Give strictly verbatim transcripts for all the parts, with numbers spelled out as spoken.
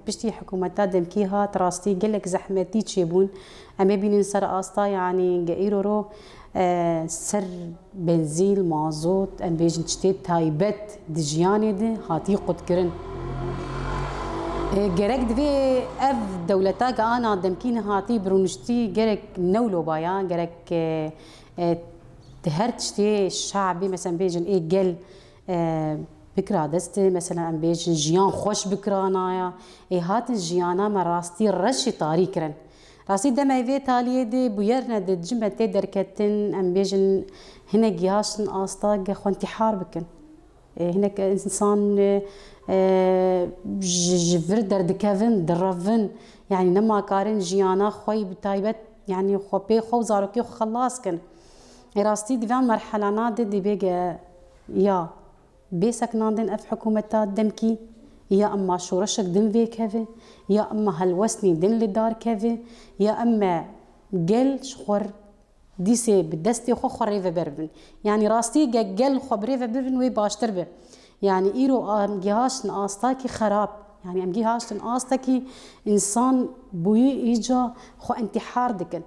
Piştî hikûmeta demkî hat, rastî gelek zehmetî çêbûn. Em ê bînin ser asta, yanî ge îro ro, e, ser benzîn, mazot, em bêjin tiştê taybet di jiyanê de hatî qutkirin. E, gerek divê ev dewleta ge ana demkî nehatî bi rûniştî gerek new lobaya, gerek, e, e, di her tiştê şabî, mesela bêjin ê gel, e, bikira destê, mesela em bêjin jiyan xweş bikira naya. Ê hatin jiyana me rastî reşî tarî kirin. Rastî demê vê taliyê de bûyer ne di cime tê derketin, em bêjin hinek gihaştin asta ge xwe întîhar bikin. E, hinek însan, e, e, ji, ji vir derdikevin, direvin. Yanî nema karin jiyana xwe yî bi taybet, yanî xwe pê xwe û zarokê xwe xelas kin. Ê rastî di van merhelana de dibê ge ya bê sekinandin ev hikûmeta demkî, ya emma şoreşek din vê keve, ya emma helwestnî din li dar keve, ya emme gel ji xwe dîsê bi destê xwe xwe rê ve ber bibin. Yanî rastî ge gel xwe bi rê ve bibin wê baştir be. Yanî îro em gihaştin astakî xerab. Yanî em gihaştin astakî însan bûyî îca xwe întîhar dikin.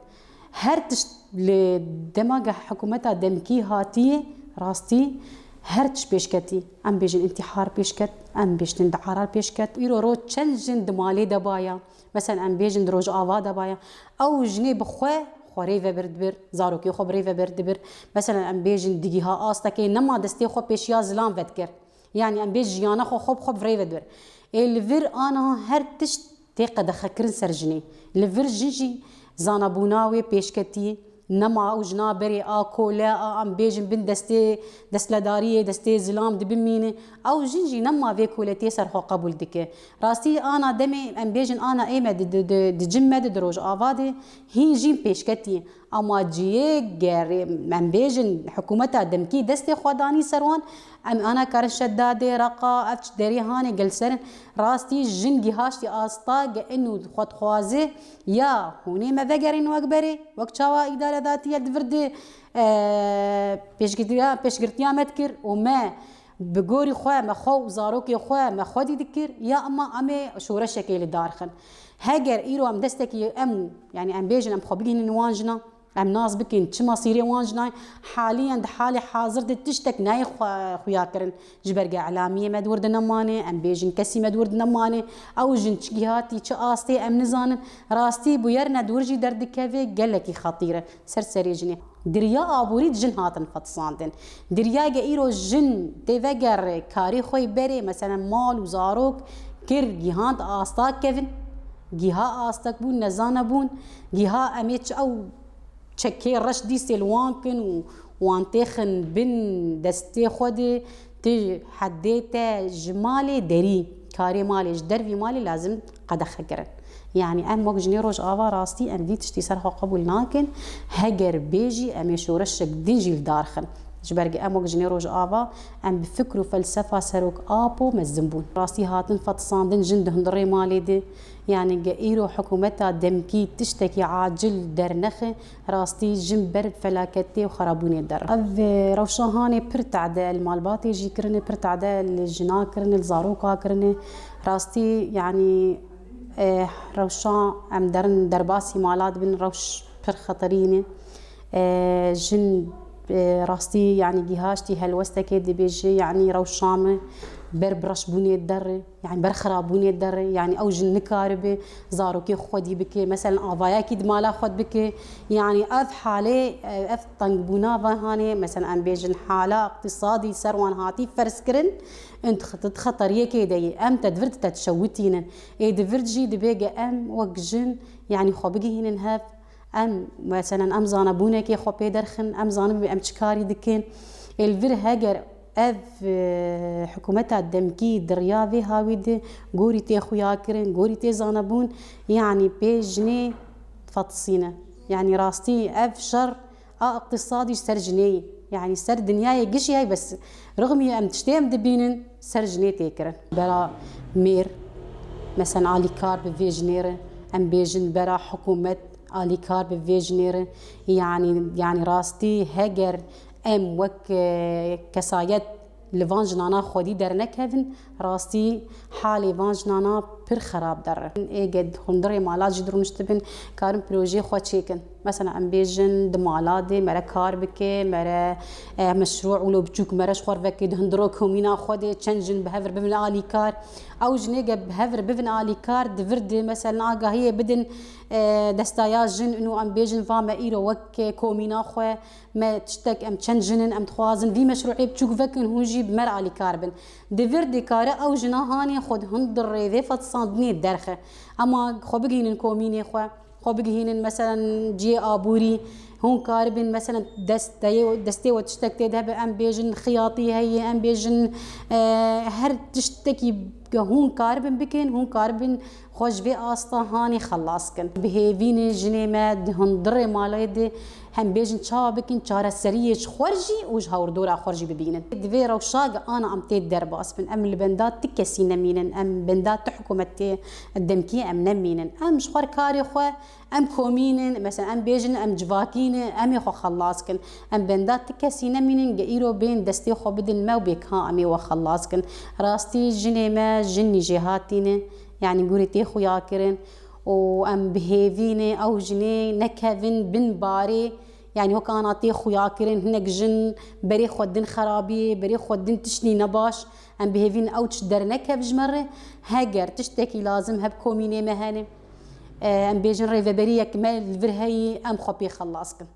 Her tişt li dema ge hikûmeta demkî hatiye, rastî her tişt pêşketî. Em bêjin întîhar pêşket, em bêjin diarar pêşket. Îro ro çend jin di malê de baya. Mesela em bêjin di Rojava de baya. Ew jinê bi xwe, xwe rê ve bir dibir, zarokê xwe bi rê ve bir dibir. Mesela em bêjin digiha astekê nema destê xwe pêşiya zilam vedikir. Yanî em bê jiyana xwe xwe bi xwe bi rê ve dibir. Ê li vir aniha her tişt tê qedexekirin ser jinê. Li vir jin jî zanabûna wê pêşketî, nema ew jina berê a kole a em bêjin bin destê destledariyê, destê zilam dibimîne. Ew jin jî nema vê koletiyê ser xwe qebûl dike. Rastî ana demê em bêjin ana ê me di, di, di, di cim me de di Rojava de hîn jîn pêşketî. Ama ciyê gerê em bêjin hikûmeta demkî destê xwe danî ser wan, em ana karin Şedadê, Reqa, ev çi derê hanê gel serin. Rastî jin gihaştî asta ge inu xwe dixwaze ya hûnê me vegerîn wek berê, wek çawa îdare datiye di vir de, e, pêşgirtiya, pêşgirtiya me dikir û me bi gorî xwe, me xwe û zarokê xwe, me xwedî dikir, ya ema em ê şoreşekê li dar xin. Heger îro em destekî em, yanî em bêjin em xwe bigihînin wan jina, em nas bikin çi mesîrê wan jina ye. Haliyen di halê hazir de tiştek nayê xwe, xuya kirin. Ji ber ge elamiyê me di wir de nemane, em bêjin kesî me di wir de nemane. Ew jin çi gihatî, çi astê em nizanin. Rastî bûyer ne di wir jî derdikeve gelekî xetîr e. Ser serê jinê. Di riya aborî de jin hatin fetisandin. Di riya ge îro jin tê veger karê xwe yê berê, meselen mal û zarok kir, gihand asta kevin, giha astek bûn, nezane bûn, giha em ê çi ew çekê reş dîsê li wan kin û wan têxin bin destê xwe de, tu hedê te ji malê derî, karê malê ji dervî malê lazim qedexe kirin. Yanî em wek jinê Rojava rastî em vî tiştî ser xwe qebûl nakin. Heger bê jî em ê şoreşek din jî li dar xin. Ji ber em wek jinê Rojava em bi fikr û felsefa Serok Apo mezin bûn. Rastî hatin fetisandin jin di hundirê malê de. Yanî ge îro hikûmeta demkî tiştekî acil dernexe, rastî jin ber felaketê û xerabûnê der. Ev, e, rewşa hanê pir tade li malbatê jî kirine, pir tade li jina kirine, li zaroka kirine. Rastî, yanî, e, rewşa em derin derbasî mala dibin, rewş pir xeterî ne. E, jin, e, rastî, yanî gihaştî helwestekê dibêje, yanî rewşa me ber bi reşbûnê derê. Yanî ber xirabûnê derê, yanî ew jin nikaribe zarokê xwedî bike, meselen avayekî di mala xwe bike. Yanî ev halê, ev tengbûna ve hanê, meselen em bêjin hala iqtîsadî ser wan hatî ferz kirin, in di xeteriyekê de yê. Em te di vir de te dişewitînin. Ê di vir jî dibê ge em wek jin, yanî xwe bigihînin hev, Em, meselen, em zanebûnekê xwe pê derxin, em zanibin em çi karî dikin. Ê li vir heger ev, e, hikûmeta demkî di riya vê hawî de gorî tê xuya kirin, gorî tê zanebûn, yanî pê jinê fetisîne. Yanî rastî ev şer a iqtisadî ji ser jinê yî. Yanî ser dinyayê gişî hey bes rixmî em tiştê em dibînin ser jinê tê kirin. Bera mêr, meselen alîkar bi vê jinê re, em bêjin bera hikûmet, alîkar bi vê jinê re. Yanî, yanî rastî heger em wek, e, kesayet li van jinana xwedî dernekevin, rastî halê van jinana Pir xerab der in. Ê ge hundirê mala jî dirûniştibin, karin projeyê xwe çêkin. Mesela em bêjin di mala de mere kar bike, mere, e, meşrû wilo biçûk mere ji xwe veke di hundiro komîna xwe de çend jin bi hev re bibin alîkar. Ew jinê ge bi hev re bibin alîkar, di vir de mesela agahiyê bidin, e, destaya jin û em bêjin va me îro wek komîna xwe, me tiştek em çend jin in, em dixwazin vî meşrûê biçûk vekin, hûn jî bi me re alîkar bin. Di vir dikare ew jina hanê xwe di hundirê vê fetisandinê derxe. Ema xwe bigihînin komînê xwe, xwe bigihînin, meselen, cihê aborî, hûn karibin, meselen, desteyê, destê we tiştek tê de hebe, em bêjin xiyatî heye, em bêjin, e, her tiştekî hûn karibin bikin, hûn karibin xwe ji vê asta hanê xelas kin. Bi hêvî ne jinê me di hundirê malê de, em bêjin, çawa bikin çareseriyê ji xwe jî û ji hawirdora xwe jî bibînin. Di vê rewşa ge ana em tê derbas bin. Em li benda ti kesî nemînin, em benda ti hikûmetê demkî em nemînin. Em ji xwe karê xwe, em komînin, mesela em bêjin, em civakî ne, em ê xwe xelas kin. Em benda ti kesî nemînin, ge îro bên destê xwe bidin me û bê ka em ê we xelas kin. Rastî jinê me jinî jêhatî ne, yanî gurê tê xuya kirin û em bi hêvî ne ew jinê nekevin bin barê, yanî wek ana tê xuya kirin, hinek jin berê xwe din xerabiyê, berê xwe din tiştî nebaş, em bi hêvî ne ew tişt dernekev ji me re. Heger tiştekî lazim heb komînê me hene, e, em bêjin rêveberiyek me li vir heyî, em xwe pê xelas kin.